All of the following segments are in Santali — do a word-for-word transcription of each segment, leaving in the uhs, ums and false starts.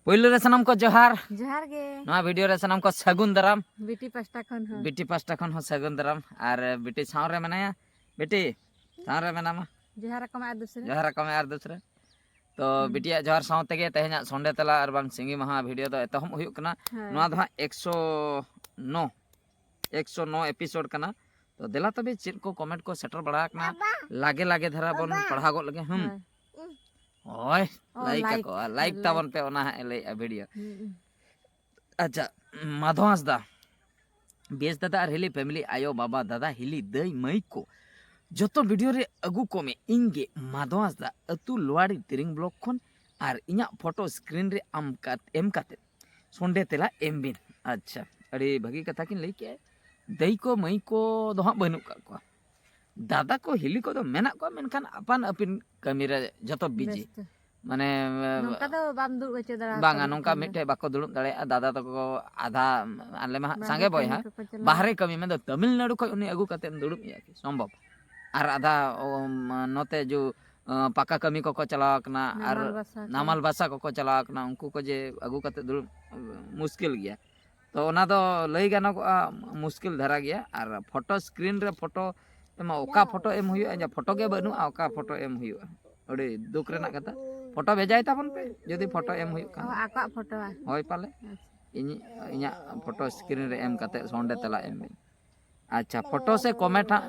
ᱯᱳᱭᱞᱳ ᱨᱮ ᱥᱟᱱᱟᱢ ᱠᱚ ᱡᱚᱦᱟᱨ᱾ ᱡᱚᱦᱟᱨ ᱜᱮ᱾ ᱱᱚᱣᱟ ᱵᱷᱤᱰᱤᱭᱳ ᱨᱮ ᱥᱟᱱᱟᱢ ᱠᱚ ᱥᱟᱹᱜᱩᱱ ᱫᱟᱨᱟᱢ᱾ ᱵᱤᱴᱤ ᱯᱟᱥᱴᱟ ᱠᱷᱚᱱ ᱦᱚᱸ᱾ ᱵᱤᱴᱤ ᱯᱟᱥᱴᱟ ᱠᱷᱚᱱ ᱦᱚᱸ ᱥᱟᱹᱜᱩᱱ ᱫᱟᱨᱟᱢ᱾ ᱟᱨ ᱵᱤᱴᱤ ᱥᱟᱶ ᱨᱮ ᱢᱮᱱᱟᱭᱟ, ᱵᱤᱴᱤ ᱥᱟᱶ ᱨᱮ ᱢᱮᱱᱟᱢᱟ᱾ ᱡᱚᱦᱟᱨ ᱟᱠᱚ ᱢᱮ ᱟᱨ ᱫᱩᱥᱨᱟᱹ᱾ ᱡᱚᱦᱟᱨ ᱟᱠᱚ ᱢᱮ ᱟᱨ ᱫᱩᱥᱨᱟᱹ᱾ ᱛᱚ ᱦᱩᱸ᱾ ᱵᱤᱴᱤᱭᱟᱜ ᱡᱚᱦᱟᱨ ᱥᱟᱶ ᱛᱮᱜᱮ ᱛᱮᱦᱮᱧᱟᱜ ᱥᱚᱱᱰᱮ ᱛᱟᱞᱟ ᱟᱨ ᱵᱟᱝ ᱥᱤᱸᱜᱤ ᱢᱟᱦᱟ ᱵᱷᱤᱰᱤᱭᱳ ᱫᱚ ᱮᱛᱚᱦᱚᱵ ᱦᱩᱭᱩᱜ ᱠᱟᱱᱟ᱾ ᱦᱳᱭ᱾ ᱱᱚᱣᱟ ᱫᱚ ᱦᱟᱸᱜ ᱮᱠᱥᱚ ᱱᱚ, ᱮᱠᱥᱚ ᱱᱚ ᱮᱯᱤᱥᱳᱰ ᱠᱟᱱᱟ᱾ ᱛᱚ ᱫᱮᱞᱟ ᱛᱚᱵᱮ ᱪᱮᱫ ᱠᱚ ᱠᱚᱢᱮᱱᱴ ᱠᱚ ᱥᱮᱴᱮᱨ ᱵᱟᱲᱟ ᱟᱠᱟᱱᱟ, ᱞᱟᱜᱮ ᱞᱟᱜᱮ ᱫᱷᱟᱨᱟ ᱵᱚᱱ ᱯᱟᱲᱦᱟᱣ ᱜᱚᱫ ᱞᱮᱜᱮ᱾ ᱦᱩᱸ᱾ ᱦᱳᱭ᱾ ᱦᱳᱭ, ᱚ, ᱞᱟᱭᱤᱠ ᱞᱟᱭᱤᱠ, ᱟᱠᱚ, ᱞᱟᱭᱤᱠ ᱞᱟᱭᱤᱠ᱾ ᱛᱟᱵᱚᱱ ᱯᱮ, ᱚᱱᱟ ᱦᱟᱸᱜ ᱮ ᱞᱟᱹᱭᱮᱜᱼᱟ ᱵᱷᱤᱰᱤᱭᱳ᱾ ᱦᱩᱸ, ᱦᱩᱸ᱾ ᱟᱪᱪᱷᱟ, ᱢᱟᱫᱷᱚ ᱦᱟᱸᱥᱫᱟ, ᱵᱮᱥ ᱫᱟᱫᱟ ᱟᱨ ᱦᱤᱞᱤ ᱯᱷᱮᱢᱤᱞᱤ, ᱟᱭᱳ, ᱵᱟᱵᱟ, ᱫᱟᱫᱟ, ᱦᱤᱞᱤ, ᱫᱟᱹᱭ, ᱢᱟᱹᱭ ᱠᱚ ᱡᱚᱛᱚ ᱵᱷᱤᱰᱤᱭᱳ ᱨᱮ ᱟᱹᱜᱩ ᱠᱚᱢᱮ, ᱤᱧ ᱜᱮ ᱢᱟᱫᱷᱚ ᱦᱟᱸᱥᱫᱟ, ᱟᱹᱛᱩ ᱞᱳᱣᱟᱲᱤ ᱛᱤᱨᱤᱝ ᱵᱞᱚᱠ ᱠᱷᱚᱱ, ᱟᱨ ᱤᱧᱟᱹᱜ ᱯᱷᱳᱴᱳ ᱥᱠᱨᱤᱱ ᱨᱮ ᱟᱢ ᱠᱟᱛ-, ᱮᱢ ᱠᱟᱛᱮ ᱥᱚᱱᱰᱮ ᱛᱮᱞᱟ ᱮᱢ ᱵᱤᱱ᱾ ᱟᱪᱪᱷᱟ, ᱟᱹᱰᱤ ᱵᱷᱟᱹᱜᱤ ᱠᱟᱛᱷᱟ ᱠᱤᱱ ᱞᱟᱹᱭ ᱠᱮᱜᱼᱟ᱾ ᱫᱟᱹᱭ ᱠᱚ ᱢᱟᱹᱭ ᱠᱚ ᱫᱚ ᱦᱟᱸᱜ ᱵᱟᱹᱱᱩᱜ ᱠᱟᱜ ᱠᱚᱣᱟ, ᱫᱟᱫᱟ ᱠᱚ ᱦᱤᱞᱤ ᱠᱚᱫᱚ ᱢᱮᱱᱟᱜ ᱠᱚᱣᱟ, ᱢᱮᱱᱠᱷᱟᱱ ᱟᱯᱟᱱ ᱟᱹᱯᱤᱱ ᱠᱟᱹᱢᱤ ᱨᱮ ᱡᱚᱛᱚ ᱵᱤᱡᱤ᱾ ᱵᱮᱥᱛᱚ᱾ ᱢᱟᱱᱮ ᱱᱚᱝᱠᱟ ᱫᱚ ᱵᱟᱢ ᱫᱩᱲᱩᱵ ᱦᱚᱪᱚ ᱫᱟᱲᱮᱭᱟᱠᱚᱣᱟ᱾ ᱵᱟᱝᱟ, ᱱᱚᱝᱠᱟ ᱢᱤᱫᱴᱮᱡ ᱵᱟᱠᱚ ᱫᱩᱲᱩᱵ ᱫᱟᱲᱮᱭᱟᱜᱼᱟ᱾ ᱫᱟᱫᱟ ᱛᱟᱠᱚ ᱟᱫᱷᱟ, ᱟᱞᱮ ᱢᱟ ᱦᱟᱸᱜ ᱵᱟᱦᱨᱮ ᱥᱟᱸᱜᱮ ᱵᱚᱭᱦᱟ, ᱠᱟᱹᱢᱤ ᱠᱚᱠᱚ ᱪᱟᱞᱟᱜᱼᱟ᱾ ᱵᱟᱦᱨᱮ ᱠᱟᱹᱢᱤ, ᱢᱮᱱᱫᱚ ᱛᱟᱢᱤᱞᱱᱟᱲᱩ ᱠᱷᱚᱱ ᱩᱱᱤ ᱟᱹᱜᱩ ᱠᱟᱛᱮᱢ ᱫᱩᱲᱩᱵ ᱮᱭᱟ ᱠᱤ ᱥᱚᱢᱵᱷᱚᱵ? ᱟᱨ ᱟᱫᱷᱟ ᱚ, ᱢ-, ᱱᱚᱛᱮ ᱡᱩ ᱚ, ᱯᱟᱠᱟ ᱠᱟᱹᱢᱤ ᱠᱚᱠᱚ ᱪᱟᱞᱟᱣ ᱠᱟᱱᱟ, ᱟᱨ ᱱᱟᱢᱟᱞ ᱵᱟᱥᱟ ᱠᱚ᱾ ᱱᱟᱢᱟᱞ ᱵᱟᱥᱟ ᱠᱚᱠᱚ ᱪᱟᱞᱟᱣ ᱠᱟᱱᱟ, ᱩᱱᱠᱩ ᱠᱚ ᱡᱮ ᱟᱹᱜᱩ ᱠᱟᱛᱮ ᱫᱩᱲᱩᱵ ᱢᱩᱥᱠᱤᱞ ᱜᱮᱭᱟ᱾ ᱛᱚ ᱚᱱᱟ ᱫᱚ ᱞᱟᱹᱭ ᱜᱟᱱᱚᱜᱚᱜᱼᱟ ᱢᱩᱥᱠᱤᱞ ᱫᱷᱟᱨᱟ ᱜᱮᱭᱟ᱾ ᱟᱨ ᱯᱷᱳᱴᱳ ᱥᱠᱨᱤᱱ ᱨᱮ ᱯᱷᱳᱴᱳ ᱮᱢᱟ, ᱚᱠᱟ ᱯᱷᱳᱴᱳ ᱮᱢ ᱦᱩᱭᱩᱜᱼᱟ, ᱡᱟ ᱯᱷᱳᱴᱳ ᱜᱮ ᱵᱟᱹᱱᱩᱜᱼᱟ, ᱚᱠᱟ ᱯᱷᱳᱴᱳ ᱮᱢ ᱦᱩᱭᱩᱜᱼᱟ? ᱟᱹᱰᱤ ᱫᱩᱠ ᱨᱮᱱᱟᱜ ᱠᱟᱛᱷᱟ᱾ ᱯᱷᱳᱴᱳ ᱵᱷᱮᱡᱟᱭ ᱛᱟᱵᱚᱱ ᱯᱮ ᱡᱩᱫᱤ ᱯᱷᱳᱴᱳ ᱮᱢ ᱦᱩᱭᱩᱜ ᱠᱷᱟᱱ᱾ ᱚ, ᱟᱠᱚᱣᱟᱜ ᱯᱷᱳᱴᱳ ᱵᱟᱝ? ᱦᱳᱭ ᱯᱟᱞᱮ᱾ ᱟᱪᱪᱷᱟ᱾ ᱤᱧ, ᱤᱧᱟᱹᱜ ᱯᱷᱳᱴᱳ ᱥᱠᱨᱤᱱ ᱨᱮ ᱮᱢ ᱠᱟᱛᱮ ᱥᱚᱱᱰᱮ ᱛᱮᱞᱟ ᱮᱢ ᱵᱤᱱ᱾ ᱟᱪᱪᱷᱟ, ᱯᱷᱳᱴᱳ ᱥᱮ ᱠᱚᱢᱮᱱᱴ ᱦᱟᱸᱜ,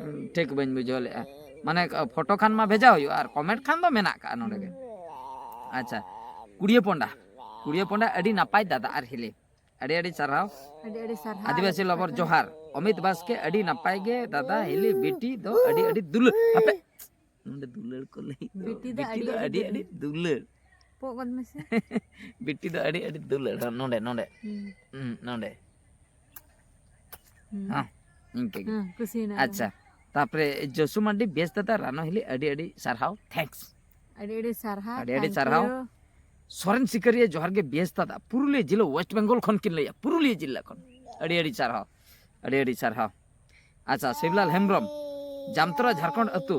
ᱩᱸ, ᱴᱷᱤᱠ ᱵᱟᱹᱧ ᱵᱩᱡᱷᱟᱹᱣ ᱞᱮᱜᱼᱟ᱾ ᱢᱟᱱᱮ ᱯᱷᱳᱴᱳ ᱠᱷᱟᱱ ᱢᱟ ᱵᱷᱮᱡᱟ ᱦᱩᱭᱩᱜᱼᱟ, ᱟᱨ ᱠᱚᱢᱮᱱᱴ ᱠᱷᱟᱱ ᱫᱚ ᱢᱮᱱᱟᱜ ᱠᱟᱜᱼᱟ ᱱᱚᱰᱮ ᱜᱮ᱾ ᱟᱪᱪᱷᱟ, ᱠᱩᱲᱤᱭᱟᱹ ᱯᱚᱸᱰᱟ, ᱠᱩᱲᱤᱭᱟᱹ ᱯᱚᱸᱰᱟ ᱟᱹᱰᱤ ᱱᱟᱯᱟᱭ ᱫᱟᱫᱟ ᱟᱨ ᱦᱤᱞᱤ, ᱟᱹᱰᱤ ᱟᱹᱰᱤ ᱥᱟᱨᱦᱟᱣ᱾ ᱟᱹᱰᱤ ᱟᱹᱰᱤ ᱥᱟᱨᱦᱟᱣ᱾ ᱟᱹᱫᱤᱵᱟᱹᱥᱤ ᱞᱚᱵᱚᱨ ᱡᱚᱦᱟᱨ᱾ ᱚᱢᱤᱛ ᱵᱟᱥᱠᱮ, ᱟᱹᱰᱤ ᱱᱟᱯᱟᱭ ᱜᱮ ᱫᱟᱫᱟ ᱦᱤᱞᱤ, ᱵᱤᱴᱤ ᱫᱚ ᱟᱹᱰᱤ ᱟᱹᱰᱤ ᱫᱩᱞᱟᱹᱲ᱾ ᱦᱟᱯᱮ, ᱱᱚᱰᱮ ᱫᱩᱞᱟᱹᱲ ᱠᱚ ᱞᱟᱹᱭ ᱫᱚ᱾ ᱵᱤᱴᱤ ᱫᱚ ᱵᱤᱴᱤ ᱟᱹᱰᱤ ᱫᱚ ᱟᱹᱰᱤ ᱟᱹᱰᱤ ᱟᱹᱰᱤ ᱫᱩᱞᱟᱹᱲ᱾ ᱯᱚᱜ ᱜᱚᱫ ᱢᱮᱥᱮ᱾ ᱵᱤᱴᱤ ᱫᱚ ᱟᱹᱰᱤ ᱟᱹᱰᱤ ᱫᱩᱞᱟᱹᱲ᱾ ᱦᱚᱸ, ᱱᱚᱰᱮ, ᱱᱚᱰᱮ᱾ ᱦᱩᱸ᱾ ᱦᱩᱸ, ᱱᱚᱰᱮ᱾ ᱦᱩᱸ᱾ ᱦᱚᱸ, ᱤᱱᱠᱟᱹ ᱜᱮ᱾ ᱦᱩᱸ, ᱠᱩᱥᱤᱭᱮᱱᱟ᱾ ᱟᱪᱪᱷᱟ, ᱛᱟᱯᱚᱨᱮ ᱡᱚᱥᱩ ᱢᱟᱨᱰᱤ, ᱵᱮᱥ ᱫᱟᱫᱟ ᱨᱟᱱᱚ ᱦᱤᱞᱤ, ᱟᱹᱰᱤ ᱟᱹᱰᱤ ᱥᱟᱨᱦᱟᱣ, thanks᱾ ᱟᱹᱰᱤ ᱟᱹᱰᱤ ᱥᱟᱨᱦᱟᱣ, ᱟᱹᱰᱤ ᱟᱹᱰᱤ thank ᱥᱟᱨᱦᱟᱣ᱾ you᱾ ᱥᱚᱨᱮᱱ ᱥᱤᱠᱟᱹᱨᱤᱭᱟᱹ ᱡᱚᱦᱟᱨ ᱜᱮ, ᱵᱮᱥ ᱫᱟᱫᱟ, ᱯᱩᱨᱩᱞᱤᱭᱟᱹ ᱡᱮᱞᱟ, ᱳᱭᱮᱥᱴ ᱵᱮᱝᱜᱚᱞ ᱠᱷᱚᱱ ᱠᱤᱱ ᱞᱟᱹᱭᱟ, ᱯᱩᱨᱩᱞᱤᱭᱟᱹ ᱡᱮᱞᱟ ᱠᱷᱚᱱ᱾ ᱟᱹᱰᱤ ᱟᱹᱰᱤ ᱥᱟᱨᱦᱟᱣ, ᱟᱹᱰᱤ ᱟᱹᱰᱤ ᱥᱟᱨᱦᱟᱣ᱾ ᱟᱪᱪᱷᱟ, ᱥᱤᱵᱞᱟᱞ ᱦᱮᱢᱵᱨᱚᱢ, ᱡᱟᱢᱛᱚᱨᱟ ᱡᱷᱟᱲᱠᱷᱚᱸᱰ ᱟᱹᱛᱩ,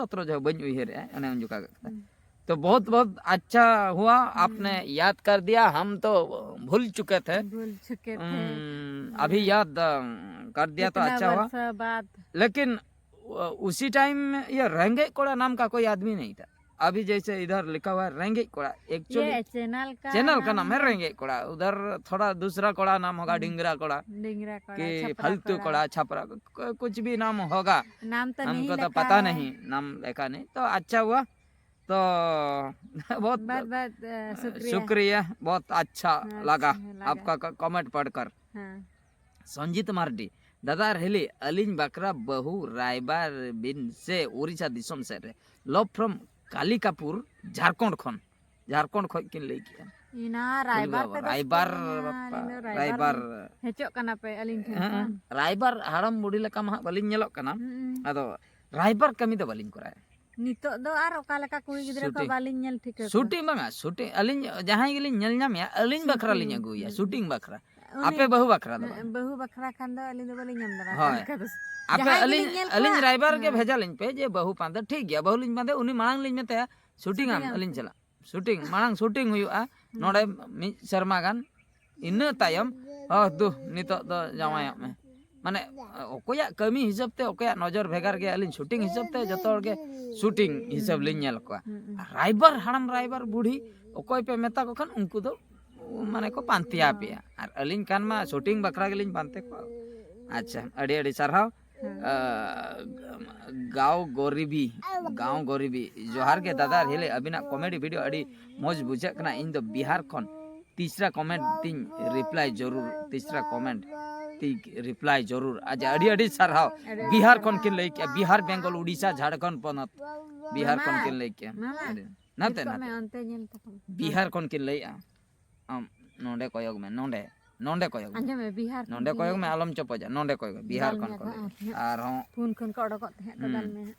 ᱥᱚᱛᱨᱚ ᱡᱚ ᱵᱟᱹᱧ ᱩᱭᱦᱟᱹᱨᱮᱜᱼᱟ, ᱚᱱᱮ ᱩᱱ ᱡᱚᱠᱷᱟ ᱠᱟᱛᱷᱟ᱾ ᱦᱩᱸ᱾ तो बहुत बहुत अच्छा हुआ, आपने याद कर दिया, हम तो भूल चुके थे। भूल चुके थे। हम्म, अभी याद, अ, कर दिया तो इतना अच्छा हुआ। वर्ष बाद। लेकिन उ-, उसी टाइम में ये रेंगे कोड़ा नाम का कोई आदमी नहीं था। अभी जैसे इधर लिखा हुआ है रेंगे कोड़ा, एक्चुअली ये चैनल का चैनल का नाम है रेंगे कोड़ा। उधर थोड़ा दूसरा कोड़ा नाम होगा, डिंगरा कोड़ा, डिंगरा कोड़ा, कि छपरा फालतू कोड़ा। कोड़ा, छपरा, क-, कुछ भी नाम होगा, नाम तो नहीं हमको तो लिखा पता है। नहीं, नाम लिखा नहीं। तो अच्छा हुआ, तो बहुत बहुत बहुत, अ, शुक्रिया। शुक्रिया, बहुत अच्छा हाँ, लगा अच्छा लगा। आपका क-, कमेंट पढ़कर। हाँ। संजीत मार्डी, दादा रहली, अलिंग बकरा बहु रायबार बिन से उड़ीसा दिसम से रे। लव फ्रॉम कालिकापुर, झारखंड खन। ᱡᱷᱟᱲᱠᱷᱚᱸᱰ ᱠᱷᱚᱱ ᱠᱤᱱ ᱞᱟᱹᱭ ᱠᱮᱜᱼᱟ᱾ ᱤᱱᱟ ᱨᱟᱭᱵᱟᱨ ᱯᱮ ᱫᱚ ᱨᱟᱭᱵᱟᱨ ᱪᱤᱠᱟᱹᱭᱟ? ᱟᱹᱞᱤᱧ ᱫᱚ ᱨᱟᱭᱵᱟᱨ ᱨᱟᱭᱵᱟᱨ ᱞᱤᱧ ᱦᱮᱡᱚᱜ ᱠᱟᱱᱟ ᱯᱮ ᱟᱹᱞᱤᱧ ᱴᱷᱮᱱ ᱦᱮᱸ, ᱠᱷᱚᱱ᱾ ᱨᱟᱭᱵᱟᱨ ᱦᱟᱲᱟᱢ ᱵᱩᱲᱦᱤ ᱞᱮᱠᱟ ᱢᱟ ᱦᱟᱸᱜ ᱵᱟᱹᱞᱤᱧ ᱧᱮᱞᱚᱜ ᱠᱟᱱᱟ᱾ ᱦᱩᱸ᱾ ᱟᱫᱚ ᱨᱟᱭᱵᱟᱨ ᱠᱟᱹᱢᱤ ᱫᱚ ᱵᱟᱹᱞᱤᱧ ᱠᱚᱨᱟᱣᱟ᱾ ᱱᱤᱛᱚᱜ ᱫᱚ ᱟᱨ ᱚᱠᱟ ᱞᱮᱠᱟ ᱠᱩᱲᱤ ᱜᱤᱫᱽᱨᱟᱹ ᱠᱚ ᱥᱩᱴᱤᱝ᱾ ᱵᱟᱹᱞᱤᱧ ᱧᱮᱞ ᱴᱷᱤᱠᱟᱹ ᱠᱚᱣᱟ᱾ ᱥᱩᱴᱤᱝ ᱵᱟᱝᱟ, ᱥᱩᱴᱤᱝ ᱟᱹᱞᱤᱧ ᱡᱟᱦᱟᱸᱭ ᱜᱮᱞᱤᱧ ᱧᱮᱞ ᱧᱟᱢᱮᱭᱟ, ᱟᱹᱞᱤᱧ ᱵᱟᱠᱷᱨᱟ ᱞᱤᱧ ᱟᱹᱜᱩᱭᱮᱭᱟ, ᱦᱩᱸ᱾ ᱥᱩᱴᱤᱝ ᱵᱟᱠᱷᱨᱟ᱾ ᱩᱱᱤ ᱟᱯᱮ ᱵᱟᱹᱦᱩ ᱵᱟᱠᱷᱨᱟ ᱫᱚ ᱵᱟᱝ᱾ ᱵᱟᱹᱦᱩ ᱵᱟᱠᱷᱨᱟ ᱠᱷᱟᱱ ᱫᱚ ᱟᱹᱞᱤᱧ ᱫᱚ ᱵᱟᱹᱞᱤᱧ ᱧᱟᱢ ᱫᱟᱲᱮᱭᱟᱜᱼᱟ ᱦᱳᱭ᱾ ᱚᱱᱠᱟ ᱫᱚ᱾ ᱟᱯᱮ ᱡᱟᱦᱟᱸᱭ ᱟᱹᱞᱤᱧ ᱜᱮᱞᱤᱧ ᱧᱮᱞ ᱟᱹᱞᱤᱧ ᱠᱚᱣᱟ, ᱨᱟᱭᱵᱟᱨ ᱜᱮ ᱦᱮᱸ᱾ ᱵᱷᱮᱡᱟ ᱞᱤᱧ ᱯᱮ ᱡᱮ ᱵᱟᱹᱦᱩ ᱯᱟᱱᱛᱮ ᱴᱷᱤᱠ ᱜᱮᱭᱟ, ᱵᱟᱹᱦᱩ ᱞᱤᱧ ᱯᱟᱱᱛᱮ, ᱩᱱᱤ ᱢᱟᱲᱟᱝ ᱞᱤᱧ ᱢᱮᱛᱟᱭᱟ ᱥᱩᱴᱤᱝ ᱟᱢ, ᱥᱩᱴᱤᱝ ᱟᱢ᱾ ᱟᱹᱞᱤᱧ ᱪᱟᱞᱟᱜ᱾ ᱥᱩᱴᱤᱝ, ᱢᱟᱲᱟᱝ ᱥᱩᱴᱤᱝ ᱦᱩᱭᱩᱜᱼᱟ ᱦᱩᱸ᱾ ᱱᱚᱰᱮ ᱢᱤᱫ ᱥᱮᱨᱢᱟ ᱜᱟᱱ, ᱤᱱᱟᱹ ᱛᱟᱭᱚᱢ ᱦᱚ ᱫᱩ ᱱᱤᱛᱚᱜ ᱫᱚ ᱡᱟᱶᱟᱭᱚᱜ ᱢᱮ᱾ ᱢᱟᱱᱮ ᱚᱠᱚᱭᱟᱜ ᱠᱟᱹᱢᱤ ᱦᱤᱥᱟᱹᱵ ᱛᱮ, ᱚᱠᱚᱭᱟᱜ ᱱᱚᱡᱚᱨ ᱵᱷᱮᱜᱟᱨ ᱜᱮᱭᱟ, ᱟᱹᱞᱤᱧ ᱥᱩᱴᱤᱝ ᱦᱤᱥᱟᱹᱵ ᱛᱮ ᱡᱚᱛᱚ ᱦᱚᱲ ᱜᱮ ᱥᱩᱴᱤᱝ ᱦᱤᱥᱟᱹᱵ ᱞᱤᱧ ᱧᱮᱞ ᱠᱚᱣᱟ᱾ ᱦᱩᱸ, ᱦᱩᱸ᱾ ᱟᱨ ᱨᱟᱭᱵᱟᱨ ᱦᱟᱲᱟᱢ ᱨᱟᱭᱵᱟᱨ ᱵᱩᱲᱦᱤ ᱚᱠᱚᱭ ᱯᱮ ᱢᱮᱛᱟ ᱠᱚ ᱠᱷᱟᱱ ᱩᱱᱠᱩ ᱫᱚ ᱢᱟᱱᱮ ᱠᱚ ᱯᱟᱱᱛᱮᱭᱟ ᱯᱮᱭᱟ᱾ ᱟᱨ ᱟᱹᱞᱤᱧ ᱠᱷᱟᱱ ᱢᱟ ᱥᱩᱴᱤᱝ ᱵᱟᱠᱷᱨᱟ ᱜᱮᱞᱤᱧ ᱯᱟᱱᱛᱮ ᱠᱚᱣᱟ᱾ ᱟᱪᱪᱷᱟ, ᱟᱹᱰᱤ ᱟᱹᱰᱤ ᱥᱟᱨᱦᱟᱣ᱾ ᱦᱮᱸ᱾ ᱟᱸ, ᱜᱟᱶ ᱜᱚᱨᱤᱵᱤ, ᱜᱟᱶ ᱜᱚᱨᱤᱵᱤ, ᱡᱚᱦᱟᱨ ᱜᱮ ᱫᱟᱫᱟ ᱟᱨ ᱦᱤᱞᱤ, ᱟᱹᱵᱤᱱᱟᱜ ᱠᱚᱢᱮᱰᱤ ᱵᱷᱤᱰᱤᱭᱳ ᱟᱹᱰᱤ ᱢᱚᱡᱽ ᱵᱩᱡᱷᱟᱹᱜ ᱠᱟᱱᱟ᱾ ᱤᱧ ᱫᱚ ᱵᱤᱦᱟᱨ ᱠᱷᱚᱱ ᱛᱤᱥᱨᱟ ᱠᱚᱢᱮᱱᱴ ᱛᱤᱧ ᱨᱤᱯᱞᱟᱭ ᱡᱚᱨᱩᱨ, ᱛᱤᱥᱨᱟ ᱠᱚᱢᱮᱱᱴ ᱛᱤᱧ ᱨᱤᱯᱞᱟᱭ ᱡᱚᱨᱩᱨ᱾ ᱟᱪᱪᱷᱟ, ᱟᱹᱰᱤ ᱟᱹᱰᱤ ᱥᱟᱨᱦᱟᱣ᱾ ᱟᱹᱰᱤ ᱟᱹᱰᱤ ᱵᱤᱦᱟᱨ ᱥᱟᱨᱦᱟᱣ᱾ ᱠᱷᱚᱱ ᱠᱤᱱ ᱞᱟᱹᱭ ᱠᱮᱜᱼᱟ, ᱵᱤᱦᱟᱨ, ᱵᱮᱝᱜᱚᱞ, ᱩᱰᱤᱥᱟ, ᱡᱷᱟᱲᱠᱷᱚᱸᱰ ᱯᱚᱱᱚᱛ, ᱵᱤᱦᱟᱨ ᱢᱟᱢᱟ, ᱠᱷᱚᱱ ᱠᱤᱱ ᱞᱟᱹᱭ ᱠᱮᱜᱼᱟ᱾ ᱢᱟᱢᱟ, ᱟᱹᱰᱤ, ᱱᱟᱛᱮ ᱧᱮᱞ ᱠᱚᱜ ᱢᱮ ᱱᱟᱛᱮ ᱚᱱᱛᱮ ᱧᱮᱞ ᱛᱟᱠᱚ ᱢᱮ᱾ ᱵᱤᱦᱟᱨ ᱠᱷᱚᱱ ᱠᱤᱱ ᱞᱟᱹᱭᱮᱜᱼᱟ᱾ ᱟᱢ ᱱᱚᱰᱮ ᱠᱚᱭᱚᱜ ᱢᱮ, ᱱᱚᱰᱮ, ᱱᱚᱰᱮ ᱠᱚᱭᱚᱜ ᱢᱮ᱾ ᱟᱸᱡᱚᱢ ᱢᱮ, ᱵᱤᱦᱟᱨ ᱠᱷᱚᱱ ᱱᱚᱰᱮ ᱠᱤᱱ ᱠᱚᱭᱚᱜ ᱢᱮ, ᱞᱟᱹᱭᱮᱜᱼᱟ᱾ ᱟᱞᱚᱢ ᱪᱚᱯᱚᱡᱟ, ᱱᱚᱰᱮ ᱠᱚᱭᱚᱜ ᱢᱮ, ᱵᱤᱦᱟᱨ ᱫᱟᱞ ᱠᱷᱚᱱ ᱢᱮᱭᱟ ᱠᱚ ᱠᱚ ᱞᱟᱹᱭ᱾ ᱟᱨᱦᱚᱸ᱾ ᱟᱨᱦᱚᱸ ᱯᱷᱳᱱ ᱠᱷᱚᱱ ᱠᱚ ᱚᱰᱚᱠᱚᱜ ᱛᱟᱦᱮᱸᱫ ᱠᱚ, ᱫᱟᱞ ᱦᱩᱸ᱾ ᱢᱮ ᱦᱟᱸᱜ᱾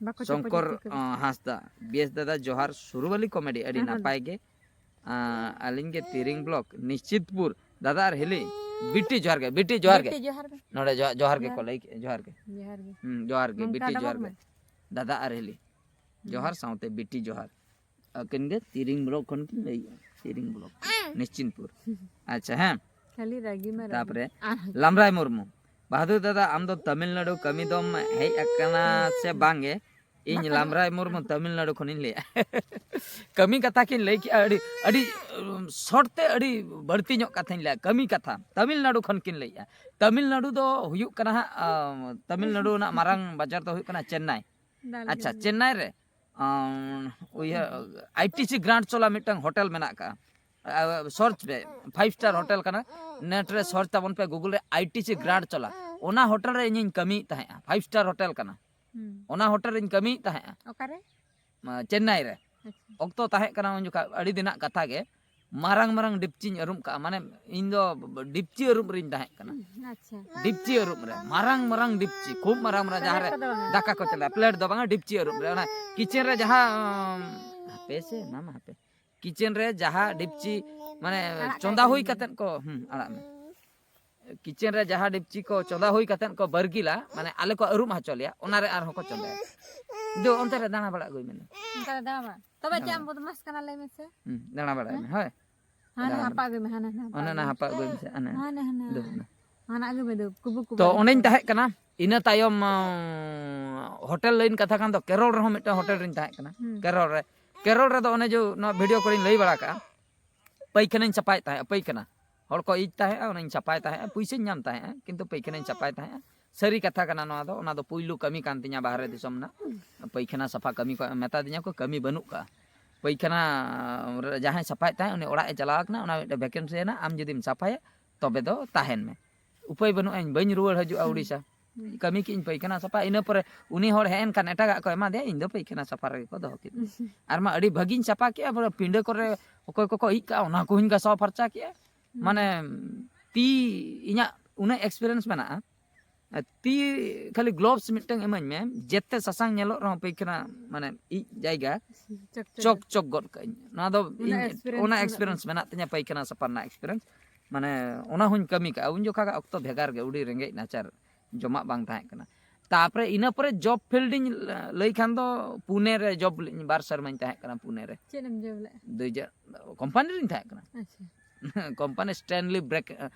ᱵᱟᱠᱚ ᱪᱚᱯᱚᱡ ᱥᱚᱝᱠᱚᱨ ᱦᱚᱪᱚ ᱠᱚ᱾ ᱟᱸ, ᱦᱟᱸᱥᱫᱟ, ᱵᱮᱥ ᱫᱟᱫᱟ ᱡᱚᱦᱟᱨ, ᱥᱩᱨᱩᱵᱟᱞᱤ ᱠᱚᱢᱮᱰᱤ ᱟᱹᱰᱤ ᱟᱨᱦᱚᱸ᱾ ᱱᱟᱯᱟᱭ ᱜᱮ᱾ ᱟᱸ, ᱟᱹᱞᱤᱧ ᱜᱮ ᱛᱤᱨᱤᱝ ᱵᱞᱚᱠ, ᱱᱤᱥᱪᱤᱛᱯᱩᱨ, ᱫᱟᱫᱟ ᱟᱨ ᱦᱤᱞᱤ, ᱵᱤᱴᱤ ᱡᱚᱦᱟᱨ ᱜᱮ, ᱵᱤᱴᱤ ᱡᱚᱦᱟᱨ ᱜᱮ᱾ ᱵᱤᱴᱤ ᱡᱚᱦᱟᱨ ᱜᱮ᱾ ᱱᱚᱰᱮ ᱡᱚᱦᱟᱨ, ᱡᱚᱦᱟᱨ ᱜᱮ ᱡᱚᱦᱟᱨ᱾ ᱠᱚ ᱞᱟᱹᱭ ᱠᱮᱜᱼᱟ, ᱡᱚᱦᱟᱨ ᱜᱮ᱾ ᱡᱚᱦᱟᱨ ᱜᱮ᱾ ᱦᱩᱸ, ᱡᱚᱦᱟᱨ ᱜᱮ, ᱱᱚᱝᱠᱟ ᱵᱤᱴᱤ ᱫᱚ ᱡᱚᱦᱟᱨ ᱵᱟᱝ ᱜᱮ᱾ ᱢᱮ᱾ ᱫᱟᱫᱟ ᱟᱨ ᱦᱤᱞᱤ᱾ ᱦᱩᱸ᱾ ᱡᱚᱦᱟᱨ ᱥᱟᱶᱛᱮ ᱵᱤᱴᱤ ᱡᱚᱦᱟᱨ᱾ ᱟᱹᱠᱤᱱ ᱜᱮ ᱛᱤᱨᱤᱝ ᱵᱞᱚᱠ ᱠᱷᱚᱱ ᱠᱤᱱ ᱞᱟᱹᱭᱮᱜᱼᱟ, ᱛᱤᱨᱤᱝ ᱵᱞᱚᱠ, ᱱᱤᱥᱪᱤᱱᱯᱩᱨ᱾ ᱟᱪᱪᱷᱟ, ᱦᱮᱸ᱾ ᱠᱷᱟᱹᱞᱤ ᱨᱟᱹᱜᱤ ᱢᱟ ᱨᱟᱹᱜᱤ᱾ ᱛᱟᱯᱚᱨᱮ ᱟᱨ ᱞᱟᱢᱨᱟᱭ ᱢᱩᱨᱢᱩ, ᱵᱟᱦᱟᱫᱩᱨ ᱫᱟᱫᱟ, ᱟᱢ ᱫᱚ ᱛᱟᱢᱤᱞᱱᱟᱲᱩ ᱠᱟᱹᱢᱤ ᱫᱚᱢ ᱦᱮᱡ ᱟᱠᱟᱱᱟ ᱥᱮ ᱵᱟᱝ ᱜᱮ? ᱤᱧ ᱵᱟᱠᱚ ᱞᱟᱢᱨᱟᱭ ᱢᱩᱨᱢᱩ ᱛᱟᱢᱤᱞᱱᱟᱲᱩ ᱠᱷᱚᱱᱤᱧ ᱞᱟᱹᱭᱟ᱾ ᱠᱟᱹᱢᱤ ᱠᱟᱛᱷᱟ ᱠᱤᱱ ᱞᱟᱹᱭ ᱠᱮᱜᱼᱟ, ᱟᱹᱰᱤ, ᱟᱹᱰᱤ, ᱩᱢ, short ᱛᱮ ᱟᱹᱰᱤ ᱵᱟᱹᱲᱛᱤ ᱧᱚᱜ ᱠᱟᱛᱷᱟᱧ ᱞᱟᱹᱭᱟ᱾ ᱠᱟᱹᱢᱤ ᱠᱟᱛᱷᱟ ᱛᱟᱢᱤᱞᱱᱟᱲᱩ ᱠᱷᱚᱱ ᱠᱤᱱ ᱞᱟᱹᱭᱮᱜᱼᱟ᱾ ᱛᱟᱢᱤᱞᱱᱟᱲᱩ ᱫᱚ ᱦᱩᱭᱩᱜ ᱠᱟᱱᱟ ᱦᱟᱸᱜ, ᱟᱸ, ᱛᱟᱢᱤᱞᱱᱟᱲᱩ ᱨᱮᱱᱟᱜ ᱢᱟᱨᱟᱝ ᱵᱟᱡᱟᱨ ᱫᱚ ᱦᱩᱭᱩᱜ ᱠᱟᱱᱟ ᱪᱮᱱᱱᱟᱭ᱾ ᱫᱟᱞ ᱟᱪᱪᱷᱟ, ᱜᱮ᱾ ᱪᱮᱱᱱᱟᱭ ᱨᱮ, ᱟᱸ, ᱤᱭᱟᱹ, ᱟᱭ ᱴᱤ ᱥᱤ ᱜᱨᱟᱱᱰ ᱪᱚᱞᱟ ᱢᱤᱫᱴᱟᱝ ᱦᱳᱴᱮᱞ ᱢᱮᱱᱟᱜ ᱟᱠᱟᱜᱼᱟ᱾ ᱟᱸ, search ᱯᱮ, five star ᱦᱳᱴᱮᱞ ᱠᱟᱱᱟ᱾ ᱱᱮᱴ ᱨᱮ search ᱛᱟᱵᱚᱱ ᱯᱮ, Google ᱨᱮ, ᱟᱭ ᱴᱤ ᱥᱤ ᱜᱨᱟᱱᱰ ᱪᱚᱞᱟ᱾ ᱚᱱᱟ ᱦᱳᱴᱮᱞ ᱨᱮ ᱤᱧᱤᱧ ᱠᱟᱹᱢᱤᱭᱮᱫ ᱛᱟᱦᱮᱸᱜᱼᱟ, five star ᱦᱳᱴᱮᱞ ᱠᱟᱱᱟ᱾ ᱦᱩᱸ᱾ ᱚᱱᱟ ᱦᱳᱴᱮᱞ ᱨᱮᱧ ᱠᱟᱹᱢᱤᱭᱮᱫ ᱛᱟᱦᱮᱸᱜᱼᱟ, ᱚᱠᱟᱨᱮ? ᱟᱸ, ᱪᱮᱱᱱᱟᱭ ᱨᱮ᱾ ᱚᱠᱛᱚ ᱛᱟᱦᱮᱸ ᱠᱟᱱᱟ ᱩᱱ ᱡᱚᱠᱷᱟᱡ, ᱟᱹᱰᱤ ᱫᱤᱱᱟᱜ ᱠᱟᱛᱷᱟ ᱜᱮ, ᱢᱟᱨᱟᱝ ᱢᱟᱨᱟᱝ ᱰᱤᱯᱪᱤᱧ ᱟᱹᱨᱩᱵ ᱠᱟᱜᱼᱟ᱾ ᱢᱟᱱᱮ, ᱤᱧ ᱫᱚ ᱰᱤᱯᱪᱤ ᱟᱹᱨᱩᱵ ᱨᱤᱧ ᱛᱟᱦᱮᱸ ᱠᱟᱱᱟ᱾ ᱟᱪᱪᱷᱟ᱾ ᱰᱤᱯᱪᱤ ᱟᱹᱨᱩᱵ ᱨᱮ ᱢᱟᱨᱟᱝ ᱢᱟᱨᱟᱝ ᱰᱤᱯᱪᱤ, ᱠᱷᱩᱵ ᱢᱟᱨᱟᱝ ᱢᱟᱨᱟᱝ, ᱡᱟᱦᱟᱸ ᱨᱮ ᱯᱞᱮᱴ ᱠᱚᱫᱚ ᱵᱟᱝᱟ᱾ ᱫᱟᱠᱟ ᱠᱚ ᱪᱚᱸᱫᱟᱭᱟ, ᱯᱞᱮᱴ ᱫᱚ ᱵᱟᱝᱟ, ᱰᱤᱯᱪᱤ ᱟᱹᱨᱩᱵ ᱨᱮ, ᱚᱱᱟ ᱠᱤᱪᱮᱱ ᱨᱮ ᱡᱟᱦᱟᱸ, ᱩᱢ, ᱦᱟᱯᱮ ᱥᱮ ᱢᱟᱢᱟ, ᱦᱟᱯᱮ, ᱠᱤᱪᱮᱱ ᱨᱮ ᱡᱟᱦᱟᱸ ᱰᱤᱯᱪᱤ, ᱢᱟᱱᱮ, ᱟᱲᱟᱜ ᱪᱚᱸᱫᱟ ᱠᱟᱭ ᱦᱩᱭ ᱠᱟᱱᱟ᱾ ᱠᱟᱛᱮᱫ ᱠᱚ, ᱦᱩᱸ, ᱟᱲᱟᱜ ᱢᱮ᱾ ᱠᱤᱪᱮᱱ ᱨᱮ ᱡᱟᱦᱟᱸ ᱰᱤᱯᱪᱤ ᱠᱚ ᱪᱚᱸᱫᱟ ᱦᱩᱭ ᱠᱟᱛᱮᱫ ᱠᱚ ᱵᱟᱨᱜᱤᱞᱟ, ᱢᱟᱱᱮ, ᱟᱞᱮ ᱠᱚ ᱟᱹᱨᱩᱵ ᱦᱚᱪᱚ ᱞᱮᱭᱟ, ᱚᱱᱟ ᱨᱮ ᱟᱨᱦᱚᱸ ᱠᱚ ᱪᱚᱸᱫᱟᱭᱟ᱾ ᱫᱩ, ᱚᱱᱛᱮ ᱨᱮ ᱫᱟᱬᱟ ᱵᱟᱲᱟ ᱟᱹᱜᱩᱭ ᱢᱮ᱾ ᱚᱱᱠᱟ ᱫᱚ ᱫᱟᱬᱟ ᱵᱟᱲᱟ᱾ ᱛᱚᱵᱮ ᱪᱮᱫ ᱮᱢ ᱵᱚᱫᱢᱟᱥ ᱠᱟᱱᱟ, ᱞᱟᱹᱭ ᱢᱮᱥᱮ? ᱦᱩᱸ, ᱫᱟᱬᱟ ᱵᱟᱲᱟᱭ ᱢᱮ, ᱦᱳᱭ᱾ ᱦᱟᱱᱟ ᱫᱟᱬᱟ ᱦᱟᱯᱟ ᱵᱟᱲᱟ᱾ ᱟᱹᱜᱩᱭ ᱢᱮ, ᱦᱟᱱᱟ, ᱦᱟᱱᱟ ᱦᱟᱯᱟ ᱚᱱᱟ ᱟᱹᱜᱩᱭ ᱱᱟ ᱢᱮ᱾ ᱦᱟᱯᱟ ᱟᱹᱜᱩᱭ ᱢᱮᱥᱮ, ᱦᱟᱱᱟ᱾ ᱦᱟᱱᱟ, ᱦᱟᱱᱟ᱾ ᱫᱩ, ᱫᱩ᱾ ᱦᱟᱱᱟ ᱟᱹᱜᱩᱭ ᱢᱮ, ᱫᱩ, ᱠᱩᱵᱩ, ᱠᱩᱵᱩ ᱛᱚ, ᱟᱹᱜᱩᱭ ᱚᱸᱰᱮᱧ ᱢᱮ᱾ ᱛᱟᱦᱮᱸ ᱠᱟᱱᱟ, ᱤᱱᱟᱹ ᱛᱟᱭᱚᱢ, ᱟᱸ, ᱦᱳᱴᱮᱞ ᱞᱟᱹᱭᱤᱱ ᱠᱟᱛᱷᱟ ᱠᱷᱟᱱ ᱫᱚ, ᱠᱮᱨᱚᱞ ᱨᱮᱦᱚᱸ ᱢᱤᱫᱴᱟᱝ ᱦᱳᱴᱮᱞ ᱨᱤᱧ ᱛᱟᱦᱮᱸ ᱠᱟᱱᱟ᱾ ᱦᱩᱸ᱾ ᱠᱮᱨᱚᱞ ᱨᱮ, ᱠᱮᱨᱚᱞ ᱨᱮᱫᱚ ᱚᱱᱮ ᱡᱮ ᱱᱚᱣᱟ ᱵᱷᱤᱰᱤᱭᱳ ᱠᱚᱨᱮᱧ ᱞᱟᱹᱭ ᱵᱟᱲᱟ ᱠᱟᱜᱼᱟ, ᱯᱟᱹᱭᱠᱷᱟᱱᱟᱧ ᱥᱟᱯᱷᱟᱭᱮᱫ ᱛᱟᱦᱮᱸᱜᱼᱟ, ᱯᱟᱹᱭᱠᱷᱟᱱᱟ᱾ ᱦᱚᱲ ᱠᱚ ᱤᱡ ᱛᱟᱦᱮᱸᱜᱼᱟ, ᱚᱱᱟᱧ ᱥᱟᱯᱷᱟᱭ ᱛᱟᱦᱮᱸᱜᱼᱟ, ᱯᱩᱭᱥᱟᱹᱧ ᱧᱟᱢ ᱛᱟᱦᱮᱸᱜᱼᱟ, ᱠᱤᱱᱛᱩ ᱯᱟᱹᱭᱠᱷᱟᱱᱟᱧ ᱥᱟᱯᱷᱟᱭ ᱛᱟᱦᱮᱸᱜᱼᱟ᱾ ᱥᱟᱹᱨᱤ ᱠᱟᱛᱷᱟ ᱠᱟᱱᱟ ᱱᱚᱣᱟ ᱫᱚ, ᱚᱱᱟ ᱫᱚ ᱯᱩᱭᱞᱩ ᱠᱟᱹᱢᱤ ᱠᱟᱱ ᱛᱤᱧᱟ ᱵᱟᱦᱨᱮ ᱫᱤᱥᱚᱢ ᱨᱮᱱᱟᱜ᱾ ᱯᱟᱹᱭᱠᱷᱟᱱᱟ ᱥᱟᱯᱷᱟ ᱠᱟᱹᱢᱤ ᱠᱚ ᱢᱮᱛᱟ ᱫᱤᱧᱟ ᱠᱚ, ᱠᱟᱹᱢᱤ ᱵᱟᱹᱱᱩᱜ ᱠᱟᱜᱼᱟ᱾ ᱯᱟᱹᱭᱠᱷᱟᱱᱟ ᱨᱮ ᱡᱟᱦᱟᱸᱭ ᱥᱟᱯᱷᱟᱭᱮᱫ ᱛᱟᱦᱮᱸᱫ, ᱩᱱᱤ ᱚᱲᱟᱜ ᱮ ᱪᱟᱞᱟᱣ ᱠᱟᱱᱟ, ᱚᱱᱟ ᱢᱤᱫᱴᱮᱱ ᱵᱷᱮᱠᱮᱱᱥᱤ ᱦᱮᱱᱟᱜ, ᱟᱢ ᱡᱩᱫᱤᱢ ᱥᱟᱯᱷᱟᱭᱟ, ᱛᱚᱵᱮ ᱫᱚ ᱛᱟᱦᱮᱱ ᱢᱮ᱾ ᱩᱯᱟᱹᱭ ᱵᱟᱹᱱᱩᱜᱼᱟ, ᱤᱧ ᱵᱟᱹᱧ ᱨᱩᱣᱟᱹᱲ ᱦᱤᱡᱩᱜᱼᱟ ᱦᱩᱸ᱾ ᱩᱲᱤᱥᱥᱟ᱾ ᱦᱩᱸ᱾ ᱠᱟᱹᱢᱤ ᱠᱮᱜᱼᱟᱹᱧ ᱯᱟᱹᱭᱠᱷᱟᱱᱟ ᱥᱟᱯᱷᱟ, ᱤᱱᱟᱹ ᱯᱚᱨᱮ ᱩᱱᱤ ᱦᱚᱲ ᱦᱮᱡ ᱮᱱ ᱠᱷᱟᱱ ᱮᱴᱟᱜᱟᱜ ᱠᱚ ᱮᱢᱟ ᱫᱮᱭᱟ, ᱤᱧ ᱫᱚ ᱯᱟᱹᱭᱠᱷᱟᱱᱟ ᱥᱟᱯᱷᱟ ᱨᱮᱜᱮ ᱠᱚ ᱫᱚᱦᱚ ᱠᱮᱫ᱾ ᱟᱨ ᱢᱟ ᱟᱹᱰᱤ ᱵᱷᱟᱹᱜᱤᱧ ᱥᱟᱯᱷᱟ ᱠᱮᱜᱼᱟ, ᱵᱚᱞᱮ ᱯᱤᱸᱰᱟᱹ ᱠᱚᱨᱮ ᱚᱠᱚᱭ ᱠᱚᱠᱚ ᱤᱡ ᱠᱟᱜᱼᱟ, ᱚᱱᱟ ᱠᱚᱦᱚᱸᱧ ᱜᱟᱥᱟᱣ ᱯᱷᱟᱨᱪᱟ ᱠᱮᱜᱼᱟ᱾ ᱦᱩᱸ᱾ ᱢᱟᱱᱮ, ᱛᱤ, ᱤᱧᱟᱹᱜ ᱩᱱᱟᱹᱜ ᱮᱠᱥᱯᱤᱨᱤᱭᱮᱱᱥ ᱢᱮᱱᱟᱜᱼᱟ, ᱛᱤ ᱠᱷᱟᱹᱞᱤ ᱜᱞᱳᱵᱥ ᱢᱤᱫᱴᱟᱝ ᱤᱢᱟᱹᱧ ᱢᱮ, ᱡᱮᱛᱮ ᱥᱟᱥᱟᱝ ᱧᱮᱞᱚᱜ ᱨᱮᱦᱚᱸ ᱯᱟᱹᱭᱠᱷᱟᱱᱟ, ᱢᱟᱱᱮ, ᱤᱡ ᱡᱟᱭᱜᱟ, ᱪᱚᱠ ᱪᱚᱠ ᱪᱚᱠ ᱜᱚᱫ ᱠᱟᱜᱼᱟᱹᱧ᱾ ᱱᱚᱣᱟ ᱫᱚ ᱚᱱᱟ ᱤᱧ, ᱮᱠᱥᱯᱤᱨᱤᱭᱮᱱᱥ ᱚᱱᱟ ᱢᱮᱱᱟᱜ ᱮᱠᱥᱯᱤᱨᱤᱭᱮᱱᱥ ᱛᱟᱢᱟ᱾ ᱢᱮᱱᱟᱜ ᱛᱤᱧᱟ ᱯᱟᱹᱭᱠᱷᱟᱱᱟ ᱥᱟᱯᱷᱟ ᱨᱮᱱᱟᱜ ᱮᱠᱥᱯᱤᱨᱤᱭᱮᱱᱥ᱾ ᱢᱟᱱᱮ, ᱚᱱᱟ ᱦᱚᱸᱧ ᱠᱟᱹᱢᱤ ᱠᱟᱜᱼᱟ᱾ ᱩᱱ ᱡᱚᱠᱷᱟ ᱚᱠᱛᱚ ᱵᱷᱮᱜᱟᱨ ᱜᱮ, ᱟᱹᱰᱤ ᱨᱮᱸᱜᱮᱡ ᱱᱟᱪᱟᱨ, ᱡᱚᱢᱟᱜ ᱵᱟᱝ ᱛᱟᱦᱮᱸ ᱠᱟᱱᱟ᱾ ᱛᱟᱯᱚᱨᱮ ᱤᱱᱟᱹ ᱯᱚᱨᱮ ᱡᱚᱵ ᱯᱷᱤᱞᱰ ᱤᱧ ᱞᱟᱹᱭ ᱠᱷᱟᱱ ᱫᱚ ᱯᱩᱱᱮ ᱨᱮ ᱡᱚᱵ ᱞᱤᱧ, ᱵᱟᱨ ᱥᱮᱨᱢᱟᱧ ᱛᱟᱦᱮᱸ ᱠᱟᱱᱟ ᱯᱩᱱᱮ ᱨᱮ᱾ ᱪᱮᱫ ᱮᱢ ᱡᱚᱵ ᱞᱮᱫᱼᱟ? ᱫᱩ ᱦᱟᱡᱟᱨ, ᱠᱳᱢᱯᱟᱱᱤ ᱨᱤᱧ ᱛᱟᱦᱮᱸ ᱠᱟᱱᱟ᱾ ᱟᱪᱪᱷᱟ᱾ Company Stanley Black,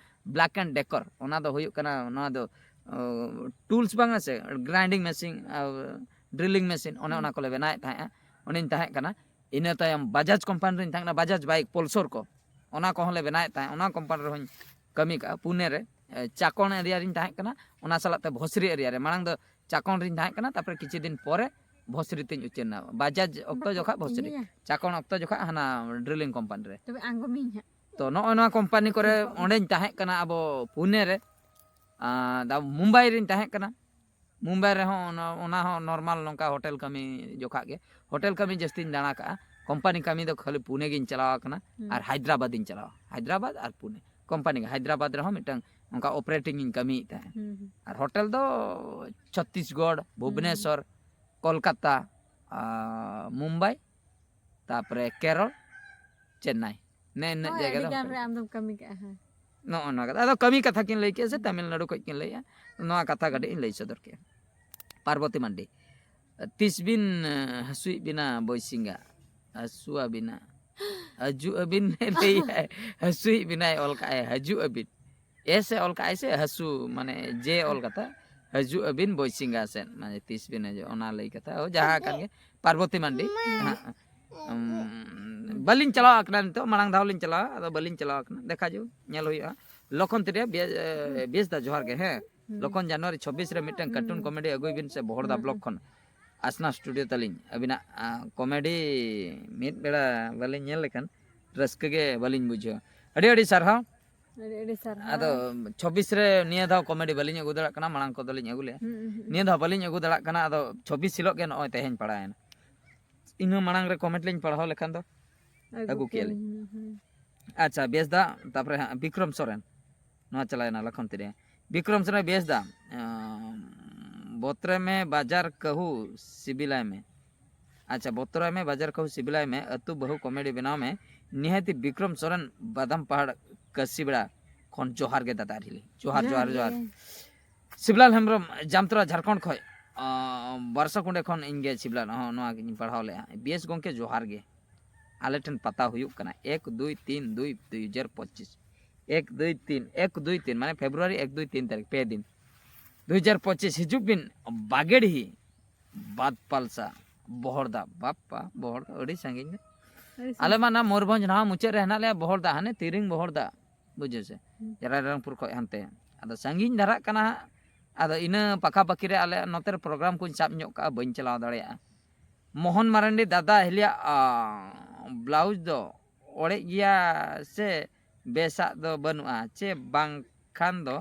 Black and Decker, ᱚᱱᱟ ᱫᱚ ᱦᱩᱭᱩᱜ ᱠᱟᱱᱟ, ᱱᱚᱣᱟ ᱫᱚ, ᱚ, ᱴᱩᱞᱥ ᱵᱟᱝ ᱟ ᱥᱮ, ᱜᱨᱟᱭᱤᱱᱰᱤᱝ ᱢᱮᱥᱤᱱ, ᱟᱨ ᱰᱨᱤᱞᱤᱝ ᱢᱮᱥᱤᱱ, ᱚᱱᱮ ᱦᱩᱸ᱾ ᱚᱱᱟ ᱠᱚᱞᱮ ᱵᱮᱱᱟᱣᱮᱫ ᱛᱟᱦᱮᱸᱜᱼᱟ᱾ ᱚᱸᱰᱮᱧ ᱛᱟᱦᱮᱸ ᱠᱟᱱᱟ᱾ ᱤᱱᱟᱹ ᱛᱟᱭᱚᱢ ᱵᱟᱡᱟᱡᱽ ᱠᱳᱢᱯᱟᱱᱤ ᱨᱤᱧ ᱛᱟᱦᱮᱸ ᱠᱟᱱᱟ, ᱵᱟᱡᱟᱡᱽ ᱵᱟᱭᱤᱠ ᱯᱚᱞᱥᱚᱨ ᱠᱚ, ᱚᱱᱟ ᱠᱚᱦᱚᱸ ᱞᱮ ᱵᱮᱱᱟᱣᱮᱫ ᱛᱟᱦᱮᱸᱫ᱾ ᱚᱱᱟ ᱠᱳᱢᱯᱟᱱᱤ ᱨᱮᱦᱚᱸᱧ ᱠᱟᱹᱢᱤ ᱠᱟᱜᱼᱟ᱾ ᱯᱩᱱᱮ ᱨᱮ, ᱮ, ᱪᱟᱠᱚᱱ ᱮᱨᱤᱭᱟ ᱨᱤᱧ ᱛᱟᱦᱮᱸ ᱠᱟᱱᱟ, ᱚᱱᱟ ᱥᱟᱞᱟᱜ ᱛᱮ ᱵᱷᱚᱥᱨᱤ ᱮᱨᱤᱭᱟ ᱨᱮ᱾ ᱢᱟᱲᱟᱝ ᱫᱚ ᱪᱟᱠᱚᱱ ᱨᱤᱧ ᱛᱟᱦᱮᱸ ᱠᱟᱱᱟ, ᱛᱟᱨᱯᱚᱨᱮ ᱠᱤᱪᱷᱩ ᱫᱤᱱ ᱯᱚᱨᱮ ᱵᱷᱚᱥᱨᱤ ᱛᱤᱧ ᱩᱪᱟᱹᱲ ᱮᱱᱟ᱾ ᱵᱟᱡᱟᱡᱽ ᱚᱠᱛᱚ ᱵᱟᱠᱚ ᱡᱚᱠᱷᱟ ᱵᱷᱚᱥᱨᱤ, ᱤᱭᱟᱹᱭᱟ? ᱪᱟᱠᱚᱱ ᱚᱠᱛᱚ ᱡᱚᱠᱷᱟ ᱦᱟᱱᱟ ᱰᱨᱤᱞᱤᱝ ᱠᱳᱢᱯᱟᱱᱤ ᱨᱮ᱾ ᱛᱚᱵᱮ ᱟᱬᱜᱚᱢᱤᱧ ᱦᱟᱸᱜ᱾ ᱛᱚ, ᱱᱚᱜᱼᱚᱭ ᱱᱚᱣᱟ ᱠᱳᱢᱯᱟᱱᱤ ᱠᱚᱨᱮ ᱚᱸᱰᱮᱧ ᱛᱟᱦᱮᱸ ᱠᱟᱱᱟ ᱟᱵᱚ ᱯᱩᱱᱮ ᱨᱮ, ᱟᱨ ᱟᱵᱚ ᱢᱩᱢᱵᱟᱭ ᱨᱤᱧ ᱛᱟᱦᱮᱸ ᱠᱟᱱᱟ᱾ ᱢᱩᱢᱵᱟᱭ ᱨᱮᱦᱚᱸ ᱚᱱᱟ, ᱚᱱᱟ ᱦᱚᱸ ᱱᱚᱨᱢᱟᱞ ᱱᱚᱝᱠᱟ ᱦᱳᱴᱮᱞ ᱠᱟᱹᱢᱤ ᱡᱚᱠᱷᱟᱜ ᱜᱮ᱾ ᱦᱳᱴᱮᱞ ᱠᱟᱹᱢᱤ ᱡᱟᱹᱥᱛᱤᱧ ᱫᱟᱬᱟ ᱠᱟᱜᱼᱟ᱾ ᱠᱳᱢᱯᱟᱱᱤ ᱠᱟᱹᱢᱤ ᱫᱚ ᱠᱷᱟᱹᱞᱤ ᱯᱩᱱᱮ ᱜᱤᱧ ᱪᱟᱞᱟᱣ ᱟᱠᱟᱱᱟ᱾ ᱦᱩᱸ᱾ ᱟᱨ ᱦᱟᱭᱫᱨᱟᱵᱟᱫᱽ ᱤᱧ ᱪᱟᱞᱟᱣᱟ, ᱦᱟᱭᱫᱨᱟᱵᱟᱫᱽ ᱟᱨ ᱯᱩᱱᱮ᱾ ᱠᱳᱢᱯᱟᱱᱤ ᱜᱮ ᱦᱟᱭᱫᱨᱟᱵᱟᱫᱽ ᱨᱮᱦᱚᱸ ᱢᱤᱫᱴᱟᱝ ᱚᱱᱠᱟ ᱚᱯᱟᱨᱮᱴᱤᱝ ᱤᱧ ᱠᱟᱹᱢᱤᱭᱮᱫ ᱛᱟᱦᱮᱸᱫ᱾ ᱦᱩᱸ, ᱦᱩᱸ᱾ ᱟᱨ ᱦᱳᱴᱮᱞ ᱫᱚ ᱪᱷᱚᱛᱛᱤᱥᱜᱚᱲ, ᱦᱩᱸ᱾ ᱵᱷᱩᱵᱽᱱᱮᱥᱚᱨ, ᱠᱳᱞᱠᱟᱛᱟ, ᱟᱨ ᱢᱩᱢᱵᱟᱭ, ᱛᱟᱯᱚᱨᱮ ᱠᱮᱨᱚᱞ, ᱪᱮᱱᱱᱟᱭ᱾ ᱱᱮ ᱤᱱᱟᱹᱜ ᱦᱳᱭ, ᱡᱟᱭᱜᱟ ᱟᱹᱰᱤ ᱫᱚ ᱜᱟᱱ ᱦᱳᱴᱮᱞ᱾ ᱨᱮ ᱟᱢᱫᱚᱢ ᱠᱟᱹᱢᱤ ᱠᱟᱜᱼᱟ, ᱦᱮᱸ᱾ ᱱᱚᱜᱼᱚ ᱱᱚᱣᱟ ᱠᱟᱛᱷᱟ᱾ ᱟᱫᱚ ᱠᱟᱹᱢᱤ ᱠᱟᱛᱷᱟ ᱠᱤᱱ ᱞᱟᱹᱭ ᱠᱮᱜᱼᱟ ᱥᱮ ᱦᱩᱸ᱾ ᱛᱟᱢᱤᱞᱱᱟᱲᱩ ᱠᱷᱚᱡ ᱠᱤᱱ ᱞᱟᱹᱭᱮᱜᱼᱟ, ᱱᱚᱣᱟ ᱠᱟᱛᱷᱟ ᱠᱟᱹᱴᱤᱡ ᱤᱧ ᱞᱟᱹᱭ ᱥᱚᱫᱚᱨ ᱠᱮᱜᱼᱟ᱾ ᱯᱟᱨᱵᱚᱛᱤ ᱢᱟᱱᱰᱤ, ᱛᱤᱥ ᱵᱤᱱ, ᱮ, ᱦᱟᱹᱥᱩᱭᱮᱫ ᱵᱤᱱᱟ ᱵᱳᱭᱥᱤᱝᱜᱟ? ᱦᱟᱹᱥᱩᱣᱟ ᱵᱤᱱᱟ? ᱦᱟᱹᱡᱩᱜ ᱟᱹᱵᱤᱱ ᱞᱟᱹᱭᱮᱜᱼᱟᱭ, ᱦᱟᱹᱥᱩᱭᱮᱫ ᱵᱤᱱᱟᱭ ᱚᱞ ᱠᱟᱜᱼᱟᱭ, ᱦᱟᱹᱡᱩᱜ ᱟᱹᱵᱤᱱ᱾ ᱮ ᱥᱮ ᱚᱞ ᱠᱟᱜᱼᱟᱭ ᱥᱮ ᱦᱟᱹᱥᱩ, ᱢᱟᱱᱮ ᱡᱮ ᱚᱞ ᱠᱟᱛᱷᱟ, ᱦᱟᱹᱡᱩᱜ ᱟᱹᱵᱤᱱ ᱵᱳᱭᱥᱤᱝᱜᱟ ᱥᱮᱫ, ᱢᱟᱱᱮ ᱛᱤᱥ ᱵᱤᱱ ᱦᱤᱡᱩᱜᱼᱟ, ᱚᱱᱟ ᱞᱟᱹᱭ ᱠᱟᱛᱷᱟ᱾ ᱳ, ᱡᱟᱦᱟᱸ ᱠᱟᱱ ᱜᱮ, ᱯᱟᱨᱵᱚᱛᱤ ᱢᱟᱱᱰᱤ᱾ ᱦᱮᱸ᱾ ᱩᱢ, ᱵᱟᱹᱞᱤᱧ ᱪᱟᱞᱟᱣ ᱟᱠᱟᱱᱟ ᱱᱤᱛᱚᱜ, ᱢᱟᱲᱟᱝ ᱫᱷᱟᱣ ᱞᱤᱧ ᱪᱟᱞᱟᱣᱟ, ᱟᱫᱚ ᱵᱟᱹᱞᱤᱧ ᱪᱟᱞᱟᱣ ᱟᱠᱟᱱᱟ, ᱫᱮᱠᱷᱟ ᱡᱟᱣ, ᱧᱮᱞ ᱦᱩᱭᱩᱜᱼᱟ᱾ ᱞᱚᱠᱷᱚᱱ ᱛᱮᱨᱮᱭᱟ, ᱵᱮ-, ᱮ, ᱵᱮᱥ ᱫᱟ, ᱡᱚᱦᱟᱨ ᱜᱮ, ᱦᱮᱸ᱾ ᱦᱩᱸ᱾ ᱞᱚᱠᱷᱚᱱ ᱡᱟᱱᱩᱣᱟᱨᱤ ᱪᱷᱚᱵᱵᱤᱥ ᱨᱮ ᱢᱤᱫᱴᱟᱝ ᱦᱩᱸ᱾ ᱠᱟᱨᱴᱩᱱ ᱠᱚᱢᱮᱰᱤ ᱟᱹᱜᱩᱭ ᱵᱤᱱ ᱥᱮ, ᱵᱚᱦᱚᱲᱫᱟ ᱦᱩᱸ, ᱵᱞᱚᱠ ᱦᱩᱸ᱾ ᱠᱷᱚᱱ᱾ ᱟᱥᱱᱟ ᱥᱴᱩᱰᱤᱭᱳ ᱛᱟᱹᱞᱤᱧ᱾ ᱟᱹᱵᱤᱱᱟᱜ, ᱟ, ᱠᱚᱢᱮᱰᱤ ᱢᱤᱫ ᱵᱮᱲᱟ ᱵᱟᱹᱞᱤᱧ ᱧᱮᱞ ᱞᱮᱠᱷᱟᱱ ᱨᱟᱹᱥᱠᱟᱹ ᱜᱮ ᱵᱟᱹᱞᱤᱧ ᱵᱩᱡᱷᱟᱹᱣᱟ᱾ ᱟᱹᱰᱤ ᱟᱹᱰᱤ ᱥᱟᱨᱦᱟᱣ᱾ ᱟᱹᱰᱤ ᱟᱹᱰᱤ ᱥᱟᱨᱦᱟᱣ᱾ ᱟᱫᱚ ᱪᱷᱚᱵᱵᱤᱥ ᱨᱮ ᱱᱤᱭᱟᱹ ᱫᱷᱟᱣ ᱠᱚᱢᱮᱰᱤ ᱵᱟᱹᱞᱤᱧ ᱟᱹᱜᱩ ᱫᱟᱲᱮᱭᱟᱜ ᱠᱟᱱᱟ, ᱢᱟᱲᱟᱝ ᱠᱚᱫᱚ ᱞᱤᱧ ᱟᱹᱜᱩ ᱞᱮᱜᱼᱟ᱾ ᱦᱩᱸ, ᱦᱩᱸ᱾ ᱱᱤᱭᱟᱹ ᱫᱷᱟᱣ ᱵᱟᱹᱞᱤᱧ ᱟᱹᱜᱩ ᱫᱟᱲᱮᱭᱟᱜ ᱠᱟᱱᱟ, ᱟᱫᱚ ᱪᱷᱚᱵᱵᱤᱥ ᱦᱤᱞᱳᱜ ᱜᱮ ᱱᱚᱜᱼᱚᱭ ᱛᱮᱦᱮᱧ ᱯᱟᱲᱟᱣᱮᱱᱟ᱾ ᱤᱱᱟᱹ ᱢᱟᱲᱟᱝ ᱨᱮ ᱠᱚᱢᱮᱱᱴ ᱞᱤᱧ ᱯᱟᱲᱦᱟᱣ ᱞᱮᱠᱷᱟᱱ ᱫᱚ ᱟᱹᱜᱩ ᱟᱹᱜᱩ ᱠᱮᱭᱟᱞᱤᱧ᱾ ᱠᱮᱭᱟᱞᱤᱧ, ᱦᱩᱸ, ᱦᱩᱸ᱾ ᱟᱪᱪᱷᱟ, ᱵᱮᱥ ᱫᱟ, ᱛᱟᱯᱚᱨᱮ ᱦᱟᱸᱜ ᱵᱤᱠᱨᱚᱢ ᱥᱚᱨᱮᱱ, ᱱᱚᱣᱟ ᱪᱟᱞᱟᱣᱮᱱᱟ ᱞᱚᱠᱷᱚᱱ ᱛᱤᱨᱮ᱾ ᱵᱤᱠᱨᱚᱢ ᱥᱚᱨᱮᱱ, ᱵᱮᱥ ᱫᱟ, ᱟᱸ, ᱵᱚᱛᱨᱮ ᱢᱮ ᱵᱟᱡᱟᱨ ᱠᱟᱹᱦᱩ ᱥᱤᱵᱤᱞᱟᱭ ᱢᱮ᱾ ᱟᱪᱪᱷᱟ, ᱵᱚᱛᱨᱟᱭ ᱢᱮ ᱵᱟᱡᱟᱨ ᱠᱟᱹᱦᱩ ᱥᱤᱵᱤᱞᱟᱭ ᱢᱮ, ᱟᱹᱛᱩ ᱵᱟᱹᱦᱩ ᱠᱚᱢᱮᱰᱤ ᱵᱮᱱᱟᱣ ᱢᱮ᱾ ᱱᱤᱦᱟᱹᱛᱤ ᱵᱤᱠᱨᱚᱢ ᱥᱚᱨᱮᱱ, ᱵᱟᱫᱟᱢ ᱯᱟᱦᱟᱲ, ᱠᱟᱹᱥᱤᱵᱲᱟ ᱠᱷᱚᱱ ᱡᱚᱦᱟᱨ ᱜᱮ ᱫᱟᱫᱟ ᱟᱨ ᱦᱤᱞᱤ᱾ ᱡᱚᱦᱟᱨ, ᱡᱚᱦᱟᱨ, ᱡᱚᱦᱟᱨ ᱡᱚᱦᱟᱨ᱾ ᱜᱮ᱾ ᱥᱤᱵᱞᱟᱞ ᱦᱮᱢᱵᱨᱚᱢ, ᱡᱟᱢᱛᱚᱨᱟ, ᱡᱷᱟᱲᱠᱷᱚᱸᱰ ᱠᱷᱚᱡ, ᱟᱸ, ᱵᱟᱨᱥᱟ ᱠᱩᱸᱰᱮ ᱠᱷᱚᱱ ᱤᱧ ᱜᱮ ᱥᱤᱵᱞᱟᱞ, ᱦᱚᱸ, ᱱᱚᱣᱟ ᱜᱤᱧ ᱯᱟᱲᱦᱟᱣ ᱞᱮᱜᱼᱟ᱾ ᱵᱤᱭᱮᱥ ᱜᱚᱝᱠᱮ ᱡᱚᱦᱟᱨ ᱜᱮ᱾ ᱟᱞᱮ ᱴᱷᱮᱱ ᱯᱟᱛᱟ ᱦᱩᱭᱩᱜ ᱠᱟᱱᱟ ᱮᱠ ᱫᱩᱭ ᱛᱤᱱ ᱫᱩᱭ ᱫᱩᱭ ᱦᱟᱡᱟᱨ ᱯᱚᱸᱪᱤᱥ᱾ ᱮᱠ ᱫᱩᱭ ᱛᱤᱱ, ᱮᱠ ᱫᱩᱭ ᱛᱤᱱ, ᱢᱟᱱᱮ ᱯᱷᱮᱵᱽᱨᱩᱣᱟᱨᱤ ᱮᱠ ᱫᱩᱭ ᱛᱤᱱ ᱛᱟᱹᱨᱤᱠᱷ, ᱯᱮ ᱫᱤᱱ᱾ ᱫᱩᱭ ᱦᱟᱡᱟᱨ ᱯᱚᱸᱪᱤᱥ ᱦᱤᱡᱩᱜ ᱵᱤᱱ ᱵᱟᱜᱮᱲᱦᱤ᱾ ᱵᱟᱫᱽ ᱯᱟᱞᱥᱟ, ᱵᱚᱦᱚᱲᱫᱟ, ᱵᱟᱯᱯᱟ, ᱵᱚᱦᱚᱲᱫᱟ, ᱟᱹᱰᱤ ᱥᱟᱺᱜᱤᱧ ᱫᱚ᱾ ᱟᱹᱰᱤ ᱟᱞᱮ ᱢᱟ ᱥᱟᱺᱜᱤᱧ᱾ ᱱᱟ ᱢᱚᱭᱩᱨᱵᱷᱚᱸᱡᱽ ᱱᱟᱣᱟ ᱢᱩᱪᱟᱹᱫ ᱨᱮ ᱦᱮᱱᱟᱜ ᱞᱮᱭᱟ, ᱵᱚᱦᱚᱲᱫᱟ, ᱦᱟᱱᱮ ᱛᱤᱨᱤᱝ ᱵᱚᱦᱚᱲᱫᱟ, ᱵᱩᱡᱷᱟᱹᱣ ᱥᱮ? ᱦᱩᱸ᱾ ᱡᱟᱨᱟᱭᱨᱟᱝᱯᱩᱨ ᱠᱷᱚᱡ ᱦᱟᱱᱛᱮ᱾ ᱟᱫᱚ ᱥᱟᱺᱜᱤᱧ ᱫᱷᱟᱨᱟᱜ ᱠᱟᱱᱟ ᱦᱟᱸᱜ᱾ ᱟᱫᱚ ᱤᱱᱟᱹ ᱯᱟᱠᱟ ᱯᱟᱠᱤ ᱨᱮ ᱟᱞᱮ ᱱᱚᱛᱮ ᱨᱮ ᱯᱨᱳᱜᱨᱟᱢ ᱠᱚᱧ ᱥᱟᱵ ᱧᱚᱜ ᱠᱟᱜᱼᱟ, ᱵᱟᱹᱧ ᱪᱟᱞᱟᱣ ᱫᱟᱲᱮᱭᱟᱜᱼᱟ᱾ ᱢᱳᱦᱚᱱ ᱢᱟᱨᱟᱱᱰᱤ ᱫᱟᱫᱟ ᱦᱤᱞᱤᱭᱟᱜ, ᱟ, ᱵᱞᱟᱣᱩᱡᱽ ᱫᱚ ᱚᱲᱮᱡ ᱜᱮᱭᱟ ᱥᱮ ᱵᱮᱥᱟᱜ ᱫᱚ ᱵᱟᱹᱱᱩᱜᱼᱟ, ᱪᱮ ᱵᱟᱝᱠᱷᱟᱱ ᱫᱚ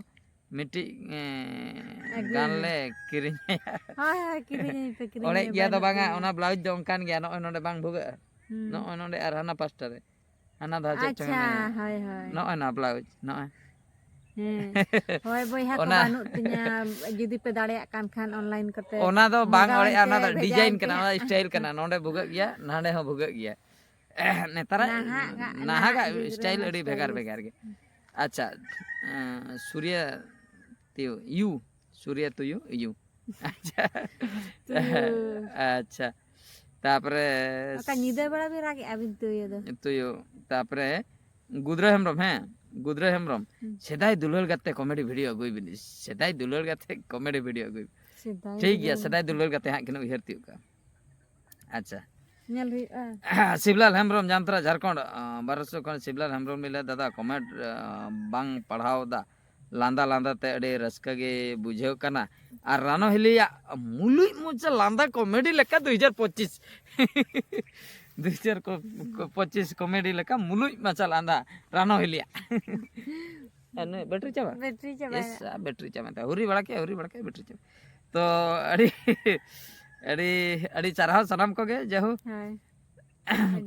ᱢᱤᱫᱴᱤᱡ ᱮᱸ, ᱟᱹᱜᱩᱭ ᱜᱟᱱ ᱢᱮ᱾ ᱞᱮ ᱠᱤᱨᱤᱧ ᱟᱭᱟ᱾ ᱦᱳᱭ ᱦᱳᱭ, ᱠᱤᱨᱤᱧ ᱟᱹᱧ ᱯᱮ, ᱠᱤᱨᱤᱧ ᱚᱲᱮᱡ ᱟᱹᱧ ᱜᱮᱭᱟ ᱯᱮ, ᱫᱚ ᱵᱟᱝᱟ, ᱟᱹᱜᱩᱭ ᱢᱮ᱾ ᱚᱱᱟ ᱵᱞᱟᱣᱩᱡᱽ ᱫᱚ ᱚᱱᱠᱟᱱ ᱜᱮᱭᱟ, ᱱᱚᱜᱼᱚᱭ ᱱᱚᱰᱮ ᱵᱟᱝ ᱵᱷᱩᱜᱟᱹᱜᱼᱟ᱾ ᱦᱩᱸ᱾ ᱱᱚᱜᱼᱚᱭ ᱱᱚᱰᱮ ᱟᱨ ᱦᱟᱱᱟ ᱯᱟᱥᱴᱟ ᱨᱮ, ᱦᱟᱱᱟ ᱫᱷᱟᱨᱮ ᱪᱮᱫ ᱪᱚᱝ ᱟᱪᱪᱷᱟ, ᱦᱮᱱᱟᱜᱼᱟ᱾ ᱦᱳᱭ ᱦᱳᱭ᱾ ᱱᱚᱜᱼᱚᱭ ᱱᱚᱣᱟ ᱵᱞᱟᱣᱩᱡᱽ, ᱱᱚᱜᱼᱚᱭ᱾ ᱦᱮᱸ᱾ ᱦᱳᱭ, ᱵᱚᱭᱦᱟ ᱠᱚ ᱚᱱᱟ ᱵᱟᱹᱱᱩᱜ ᱛᱤᱧᱟ, ᱡᱩᱫᱤ ᱯᱮ ᱫᱟᱲᱮᱭᱟᱜ ᱠᱟᱱ ᱠᱷᱟᱱ online ᱠᱚᱛᱮ ᱚᱱᱟ ᱫᱚ ᱵᱟᱝ ᱢᱟᱜᱟᱣᱟᱹᱧ ᱚᱲᱮᱡᱼᱟ, ᱯᱮ, ᱚᱱᱟ ᱫᱚ ᱵᱷᱮᱡᱟᱭᱟᱹᱧ ᱰᱤᱡᱟᱭᱤᱱ ᱯᱮ᱾ ᱠᱟᱱᱟ, ᱚᱱᱟ ᱫᱚ style ᱠᱟᱱᱟ᱾ ᱱᱚᱰᱮ ᱵᱷᱩᱜᱟᱹᱜ ᱜᱮᱭᱟ, ᱱᱟᱰᱮ ᱦᱚᱸ ᱵᱷᱩᱜᱟᱹᱜ ᱜᱮᱭᱟ᱾ ᱱᱮᱛᱟᱨᱟᱜ ᱱᱟᱦᱟᱜ ᱜᱟ-, ᱱᱟᱦᱟᱜᱟᱜ ᱱᱟᱦᱟᱜ ᱡᱩᱜᱽ style ᱨᱮᱱᱟᱜ ᱟᱹᱰᱤ ᱵᱷᱮᱜᱟᱨ style᱾ ᱵᱷᱮᱜᱟᱨ ᱜᱮ᱾ ᱟᱪᱪᱷᱟ, ᱮᱸ, ᱥᱩᱨᱭᱟ ᱛᱤᱭᱩ, ᱭᱩ, ᱥᱩᱨᱭᱟ ᱛᱩᱭᱩ, ᱭᱩ᱾ ᱟᱪᱪᱷᱟ᱾ ᱛᱩᱭᱩ᱾ ᱟᱪᱪᱷᱟ᱾ ᱛᱟᱯᱚᱨᱮ ᱚᱠᱟ ᱧᱤᱫᱟᱹ ᱵᱮᱲᱟ ᱵᱤᱱ ᱨᱟᱜᱮᱜᱼᱟ ᱵᱤᱱ ᱛᱩᱭᱩ ᱫᱚ? ᱛᱩᱭᱩ᱾ ᱛᱟᱯᱚᱨᱮ ᱜᱩᱫᱽᱨᱟᱹ ᱦᱮᱢᱵᱨᱚᱢ, ᱦᱮᱸ, ᱜᱩᱫᱽᱨᱟᱹ ᱦᱮᱢᱵᱨᱚᱢ᱾ ᱦᱩᱸ᱾ ᱥᱮᱫᱟᱭ ᱫᱩᱞᱟᱹᱲ ᱜᱟᱛᱮ comedy video ᱟᱹᱜᱩᱭ ᱵᱤᱱ᱾ ᱥᱮᱫᱟᱭ ᱫᱩᱞᱟᱹᱲ ᱜᱟᱛᱮ comedy video ᱟᱹᱜᱩᱭ ᱵᱤᱱ᱾ ᱥᱮᱫᱟᱭ ᱴᱷᱤᱠ ᱜᱮᱭᱟ, ᱫᱩᱞᱟᱹᱲ᱾ ᱥᱮᱫᱟᱭ ᱫᱩᱞᱟᱹᱲ ᱜᱟᱛᱮ ᱦᱟᱸᱜ ᱠᱤᱱ ᱩᱭᱦᱟᱹᱨ ᱛᱤᱭᱳᱜ ᱠᱟᱜᱼᱟ᱾ ᱟᱪᱪᱷᱟ᱾ ᱧᱮᱞ ᱦᱩᱭᱩᱜᱼᱟ᱾ ᱥᱤᱵᱞᱟᱞ ᱦᱮᱢᱵᱨᱚᱢ, ᱡᱟᱢᱛᱟᱲᱟ, ᱡᱷᱟᱲᱠᱷᱚᱸᱰ, ᱟᱸ, ᱵᱟᱨᱚᱥᱚ ᱠᱷᱚᱱ ᱥᱤᱵᱞᱟᱞ ᱦᱮᱢᱵᱨᱚᱢ ᱞᱟᱹᱭ ᱞᱮᱫᱟ, "ᱫᱟᱫᱟ, comment, ᱟᱸ, ᱵᱟᱝ ᱯᱟᱲᱦᱟᱣ ᱫᱟ, ᱞᱟᱸᱫᱟ ᱞᱟᱸᱫᱟ ᱛᱮ ᱟᱹᱰᱤ ᱨᱟᱹᱥᱠᱟᱹ ᱜᱮ ᱵᱩᱡᱷᱟᱹᱣ ᱠᱟᱱᱟ᱾ ᱟᱨ ᱨᱟᱱᱚ ᱦᱤᱞᱤᱭᱟᱜ ᱢᱩᱞᱩᱡ ᱢᱚᱪᱟ ᱞᱟᱸᱫᱟ comedy ᱞᱮᱠᱟ ᱫᱩ ᱦᱟᱡᱟᱨ ᱯᱚᱸᱪᱤᱥ, ᱫᱩ ᱦᱟᱡᱟᱨ ᱯᱚᱸᱪᱤᱥ comedy ᱞᱮᱠᱟ ᱢᱩᱞᱩᱡ ᱢᱟᱪᱷᱟ ᱞᱟᱸᱫᱟ ᱨᱟᱱᱚ ᱦᱤᱞᱤᱭᱟᱜ᱾" ᱟᱨ ᱱᱩᱭ battery ᱪᱟᱵᱟ? Battery ᱪᱟᱵᱟᱭᱮᱱᱟ᱾ Yes, ᱟᱨ battery ᱪᱟᱵᱟ ᱛᱟᱭ᱾ ᱦᱩᱨᱤ ᱵᱟᱲᱟ ᱠᱮᱫ, ᱦᱩᱨᱤ ᱵᱟᱲᱟ ᱠᱮᱫ, battery ᱪᱟᱵᱟ᱾ ᱛᱚ ᱟᱹᱰᱤ, ᱟᱹᱰᱤ, ᱟᱹᱰᱤ ᱥᱟᱨᱦᱟᱣ ᱥᱟᱱᱟᱢ ᱠᱚᱜᱮ, ᱡᱟᱦᱳ᱾ ᱦᱳᱭ᱾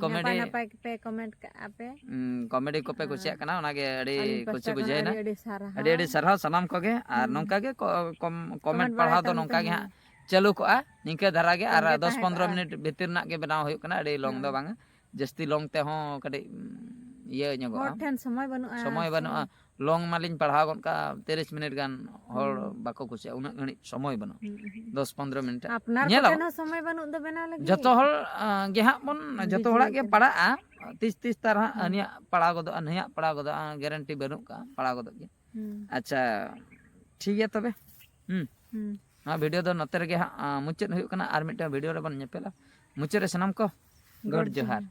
comedy ᱱᱟᱯᱟᱭ ᱱᱟᱯᱟᱭ ᱯᱮ comment ᱠᱟᱜᱼᱟ ᱯᱮ᱾ ᱩᱸ, comedy ᱠᱚᱯᱮ ᱟᱨ ᱠᱩᱥᱤᱭᱟᱜ ᱠᱟᱱᱟ, ᱚᱱᱟᱜᱮ ᱟᱹᱰᱤ ᱟᱹᱞᱤᱧ ᱠᱩᱥᱤ ᱯᱟᱥᱴᱟ ᱠᱷᱚᱱ ᱵᱩᱡᱷᱟᱹᱣᱮᱱᱟ᱾ ᱟᱹᱰᱤ ᱟᱹᱰᱤ ᱥᱟᱨᱦᱟᱣ᱾ ᱟᱹᱰᱤ ᱟᱹᱰᱤ ᱥᱟᱨᱦᱟᱣ ᱥᱟᱱᱟᱢ ᱠᱚᱜᱮ, ᱟᱨ ᱦᱩᱸ᱾ ᱱᱚᱝᱠᱟ ᱜᱮ ᱠᱚ-, com-, comment Comment ᱯᱟᱲᱦᱟᱣ ᱵᱟᱲᱟᱭ ᱫᱚ ᱛᱟᱵᱚᱱ ᱱᱚᱝᱠᱟ ᱯᱮ, ᱜᱮ ᱦᱮᱸ᱾ ᱦᱟᱸᱜ ᱪᱟᱹᱞᱩ ᱠᱚᱜᱼᱟ, ᱱᱤᱝᱠᱟᱹ ᱫᱷᱟᱨᱟ ᱜᱮ, ᱟᱨ ᱛᱚᱵᱮ ᱫᱚᱥ ᱯᱚᱱᱨᱚ ᱛᱟᱦᱮᱸ minute ᱵᱷᱤᱛᱤᱨ ᱨᱮᱱᱟᱜ ᱜᱮ ᱵᱮᱱᱟᱣ ᱦᱩᱭᱩᱜ ᱠᱟᱱᱟ, ᱟᱹᱰᱤ long ᱫᱚ ᱦᱳᱭ᱾ ᱵᱟᱝᱟ, ᱡᱟᱹᱥᱛᱤ long ᱛᱮᱦᱚᱸ ᱠᱟᱹᱴᱤᱡ, ᱩᱸ, ᱤᱭᱟᱹ ᱧᱚᱜᱚᱜᱼᱟ᱾ ᱦᱚᱲ ᱴᱷᱮᱱ ᱥᱚᱢᱚᱭ ᱵᱟᱹᱱᱩᱜᱼᱟ ᱥᱚᱢᱚᱭ ᱥᱮ᱾ ᱵᱟᱹᱱᱩᱜᱼᱟ, long ᱢᱟᱞᱤᱧ ᱯᱟᱲᱦᱟᱣ ᱜᱚᱫ ᱠᱟᱜᱼᱟ, ᱛᱤᱨᱤᱥ minute ᱜᱟᱱ ᱦᱚᱲ ᱦᱩᱸ᱾ ᱵᱟᱠᱚ ᱠᱩᱥᱤᱭᱟᱜᱼᱟ, ᱩᱱᱟᱹᱜ ᱜᱷᱟᱹᱲᱤᱡ ᱥᱚᱢᱚᱭ ᱵᱟᱹᱱᱩᱜᱼᱟ, ᱦᱩᱸ, ᱦᱩᱸ᱾ ᱫᱚᱥ ᱯᱚᱱᱨᱚ minute᱾ ᱟᱯᱱᱟᱨ ᱧᱮᱞᱚᱜᱼᱟ᱾ ᱠᱚᱴᱷᱮᱱ ᱦᱚᱸ ᱥᱚᱢᱚᱭ ᱵᱟᱹᱱᱩᱜ ᱫᱚ ᱵᱮᱱᱟᱣ ᱞᱟᱹᱜᱤᱫ᱾ ᱡᱚᱛᱚ ᱦᱚᱲ, ᱟᱸ, ᱜᱮ ᱦᱟᱸᱜ ᱵᱚᱱ, ᱡᱚᱛᱚ ᱵᱤᱡᱤ ᱦᱚᱲᱟᱜ ᱜᱮ ᱟᱠᱟᱱᱟ᱾ ᱯᱟᱲᱟᱜᱼᱟ, ᱛᱤᱥ ᱛᱤᱥ ᱛᱟᱨ ᱦᱟᱸᱜ ᱦᱩᱸ᱾ ᱦᱟᱹᱱᱤᱭᱟᱜ ᱯᱟᱲᱟᱣ ᱜᱚᱫᱚᱜᱼᱟ, ᱱᱟᱹᱭᱟᱜ ᱯᱟᱲᱟᱣ ᱜᱚᱫᱚᱜᱼᱟ, guarantee ᱵᱟᱹᱱᱩᱜ ᱠᱟᱜᱼᱟ, ᱯᱟᱲᱟᱣ ᱜᱚᱫᱚᱜ ᱜᱮᱭᱟ᱾ ᱦᱩᱸ᱾ ᱟᱪᱪᱷᱟ, ᱴᱷᱤᱠ ᱜᱮᱭᱟ ᱛᱚᱵᱮ᱾ ᱦᱩᱸ᱾ ᱦᱩᱸ᱾ ᱱᱚᱣᱟ video ᱫᱚ ᱱᱚᱛᱮ ᱨᱮᱜᱮ ᱦᱟᱸᱜ, ᱟᱸ, ᱢᱩᱪᱟᱹᱫ ᱦᱩᱭᱩᱜ ᱠᱟᱱᱟ᱾ ᱟᱨ ᱢᱤᱫᱴᱟᱝ video ᱨᱮᱵᱚᱱ ᱧᱮᱯᱮᱞᱟ᱾ ᱢᱩᱪᱟᱹᱫ ᱨᱮ ᱥᱟᱱᱟᱢ ᱠᱚ ᱜᱚᱰ ᱜᱚᱰ ᱡᱚᱦᱟᱨ᱾ ᱡᱚᱦᱟᱨ᱾